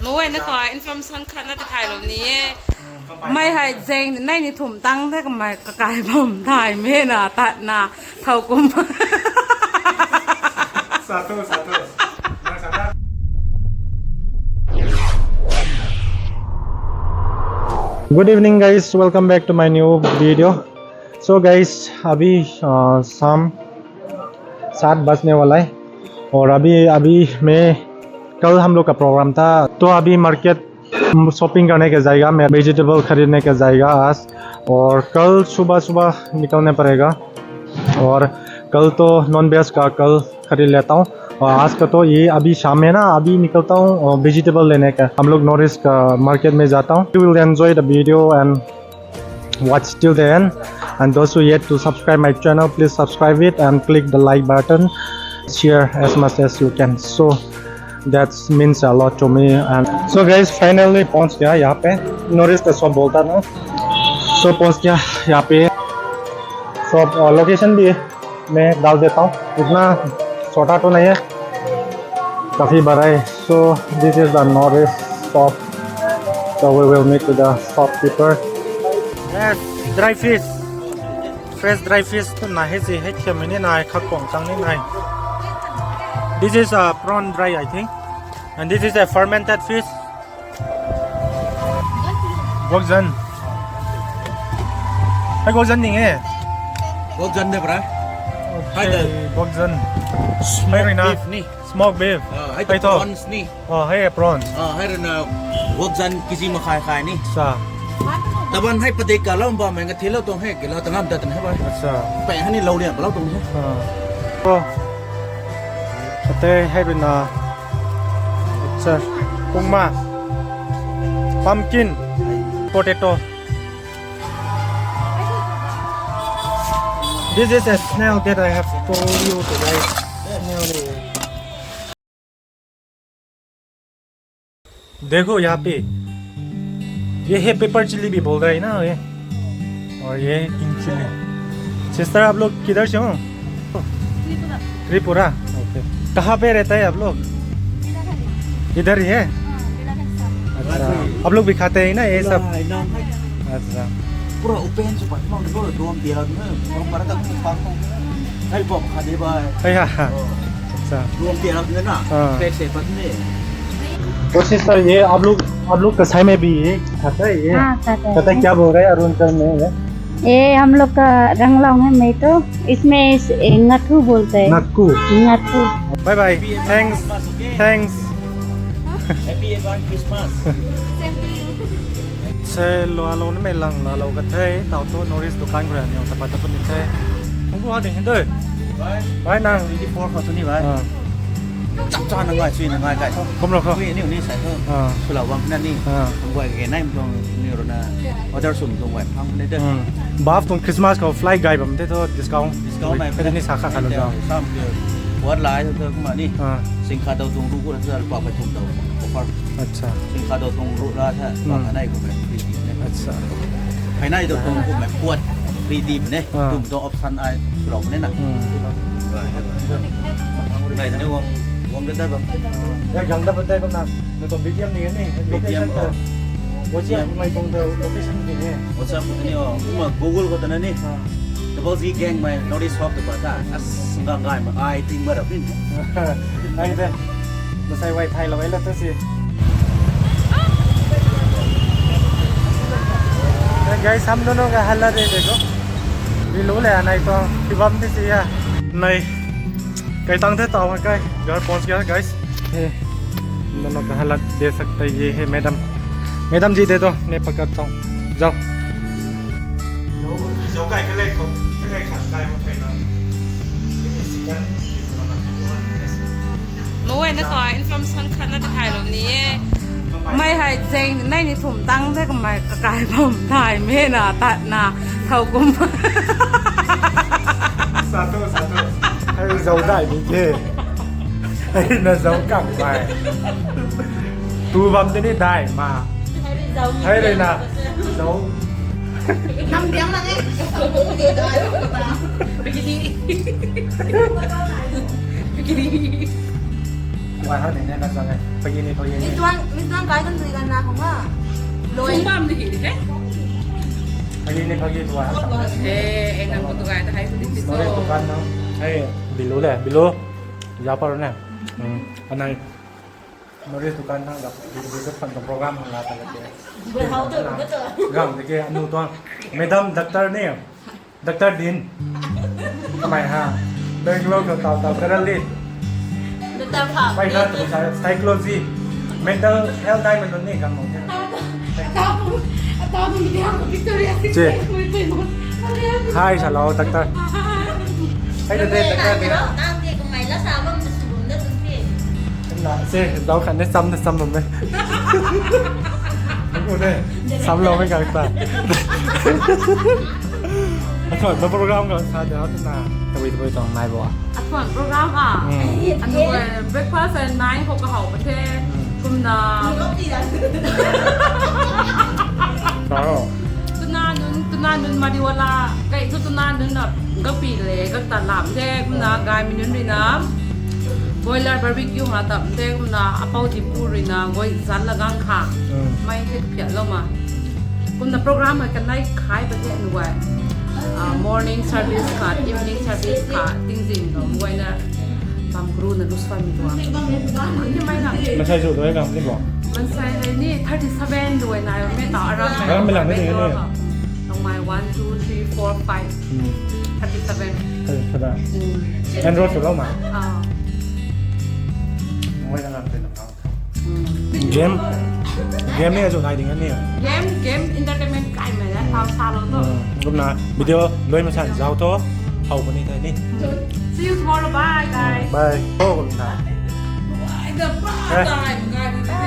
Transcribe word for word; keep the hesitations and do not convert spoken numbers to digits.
Mei na kha information khat na ti thay lou ni e. Mei hei zeng nei ni thum tang the kamei kakai bam thay me na tat na thau kum. Satu, satu. Good evening, guys. Welcome back to my new video. So, guys, अभी शाम सात बजने वाला है और अभी अभी मैं कल हम लोग का प्रोग्राम था, तो अभी मार्केट शॉपिंग करने के जाएगा, मैं वेजिटेबल खरीदने के जाएगा आज। और कल सुबह सुबह निकलने पड़ेगा। और कल तो नॉन वेज का कल खरीद लेता हूँ। और आज का तो ये अभी शाम में ना, अभी निकलता हूँ और वेजिटेबल लेने का। हम लोग नॉर्थ ईस्ट का मार्केट में जाता हूँ। You will enjoy the video and watch till the end. And those who yet to subscribe my channel, please subscribe it and click the like button, share as much as you can. So that means a lot to me. And so guys, finally पहुंच गया यहाँ पे, north east का शॉप बोलता ना। So पहुंच गया यहाँ पे शॉप, और लोकेशन भी मैं डाल देता हूँ, इतना छोटा तो नहीं है, काफी बड़ा है। So this is the North East shop. So we will meet to the shopkeeper. Yes, dry fish. Fresh dry fish tu na he si, he thiam ni nai, khak kuang chang ni nai. This is a prawn dry, I think. And this is a fermented fish. Guakzan. Hei guakzan ning e. Guakzan de bra. Okay, hai de. Guakzan. Smoke beef ni. Smoke beef. Ah, hai to prawns ni. Oh, hai prawns. Ah, hai rui na guakzan kg makhai khai ni. Sa. Taban hai padik ka lou ba mei nga thilou tuang he, kila tangam ta tan he ba. Acha. Pei hani lou lian ba lou tuang he. Ah. Oh. Kate hai rui na. Acha. Kungma. Pumpkin. Potato. This is a snail that I have told you today. Snail. देखो यहाँ पे, ये है paper chilli भी बोल रहा है ना ये, और ये है किंग चिली। सिस्टर, आप लोग किधर से हो? त्रिपुरा। ओके। कहाँ पे रहता है आप लोग? इधर ही है? अच्छा, आप लोग भी खाते हैं ना ये सब? Pura open sw pat mang ko dom dia na, dom para ta pang ko. Hai bom kha de bai. Hai ha. Dom dia na. Pek se pat ne. तो सिस्टर, ये आप लोग, आप लोग कसाई में भी ये खाता है ये? हाँ, खाता है। पता है क्या बोल रहे हैं अरुणाचल में ये? ये हम लोग का रंगलोंग है, मैं तो इसमें इस, ए, ngatu बोलते हैं। Ngatu। Ngatu। Bye bye। Thanks। Thanks। Happy advance Christmas। Same to you। Se lua lou na mei lang la lou ka the, tau tu North East dukan khou rui ni ta pat ta pat ni the. Kung bu ha ding hin doi. Bai nang. Twenty four khou tu ni bai. Ah. Chap cha na ngai, chui na ngai kai. Kum rou khou. Chui ni ni sai khou. Ah. Sw lou bam na ni. Ah. Kum guay ke nai mtong ni rui na. Order sum tuang guay phang ni de. Hmm. Buff tuang Christmas khou fly gay bam the tu discount. Discount mai. Ni sa kha kha lou zau. Sam ke. Buat lai tu kumna ni. Ah. Sing kha dou tuang ru ku na tu pa pa tum dou. Offer. Acha. Sing kha dou tuang ru ra tha. Hmm. Pa ka nai ku mai free tip ne. Acha. Hai nai dou tuang ku mai puat free tip ne. Ah. Tum dou option ai sw lou ne na. Hmm. Nai ne wang, wang da da bam. Ya, gang da ba da bam na. Na tuang B T M ni ni. B T M location ko. Oh. WhatsApp mai tuang da location ni ni. WhatsApp ni oh. Kuma Google khou ta na ni. Ah. Double Z gang mai North East Shop tu pa ta. As nga ngai ma ai ting ma rap ni. Ai de. Masai wai thai lou ai la ta si. Hey guys, हम दोनों का हालत है देखो। Bilou le anai tuang tibam ti si ya. Nai. Kai tang the tau hai kai. घर पहुंच गया guys. Hey. हम दोनों का हालत देख सकते हैं, ये है मैडम। मैडम जी दे दो, मैं पकड़ता हूँ। जाओ। Mei na kha information khat na ti thay lou ni e. Mei hei zeng nei ni thum tang the kamei kakai bam thay me na tat na thau kum. Satu, satu. Hei zau dai ni the. Hei na zau kang bai. Tu bam te ni dai ma. Hei rui na. Zau. Nam diang lang e. Bikini. Bikini. Wai ha ni na sang e. Pagi ni pagi ni. Mizwan, Mizwan kai kan dui kan na khong ha. Loi. Sung bam ni hi de. Pagi ni pagi tu ha sang. Eh, eh, nang ko tu kai ta hai ko di so. Nori dukan na. Hey, bilu le, bilu. Japar ne. Hmm. Anai. Nori dukan na ga. Bilu dukan tu program la ta le. Gang de ke anu tuang. Madam doctor ni. Doctor Din. Kamei ha. Bangalore khou tau tau karal li. Doctor Pha. Pai na tu sa psychology. Mental health dai man ni gang mong. Atau tu, atau tu media ko Victoria Secret. Che. Hi, hello, doctor. Hi, doctor, doctor Din. Nang de kumai la sa bam tu sugum da tu ti. Na, se, dau khan ne sam na sam bam me. Aku ne, sam lo me gang ta. Athuan na program ka sa de tu na. Tabui tabui tuang nai bo. Athuan program ah. Hmm. Anu, eh, breakfast and nine ko kahau pa the. Hmm. Kumna. Tao. Tuna nun, tuna nun Madiwala. Kai tu tuna nun na gapi le, gata lam the. Kumna gai minun rui na. Boiler barbecue nga tam the. Kumna apau dipu rui na. Goi zan la gang kha. Hmm. Mai the phiat lo ma. Kumna program hei kanei khai pa the nuai. Ah, morning service kha, evening service kha, tingzing lo muai na bam guru na lu swan mi tuang. Ni mai na. Mansei zu doi gang ni bo. Mansei hei ni thirty seven doi na me ta aram. Aram lang ni ni. Nang mai one, two, three, four, five. Hmm. Thirty seven. Thirty seven. Hmm. Enroll sw lo ma. Ah. Muai na lang te na. Game, game ni azu nai ding ani. Game, game entertainment kai mai la, tau sa lo to. Hmm, kumna video loi masan zau to, hau puni thai ni. See you tomorrow, bye guys. Bye. Oh, kumna. Bye, the bye, bye, guys.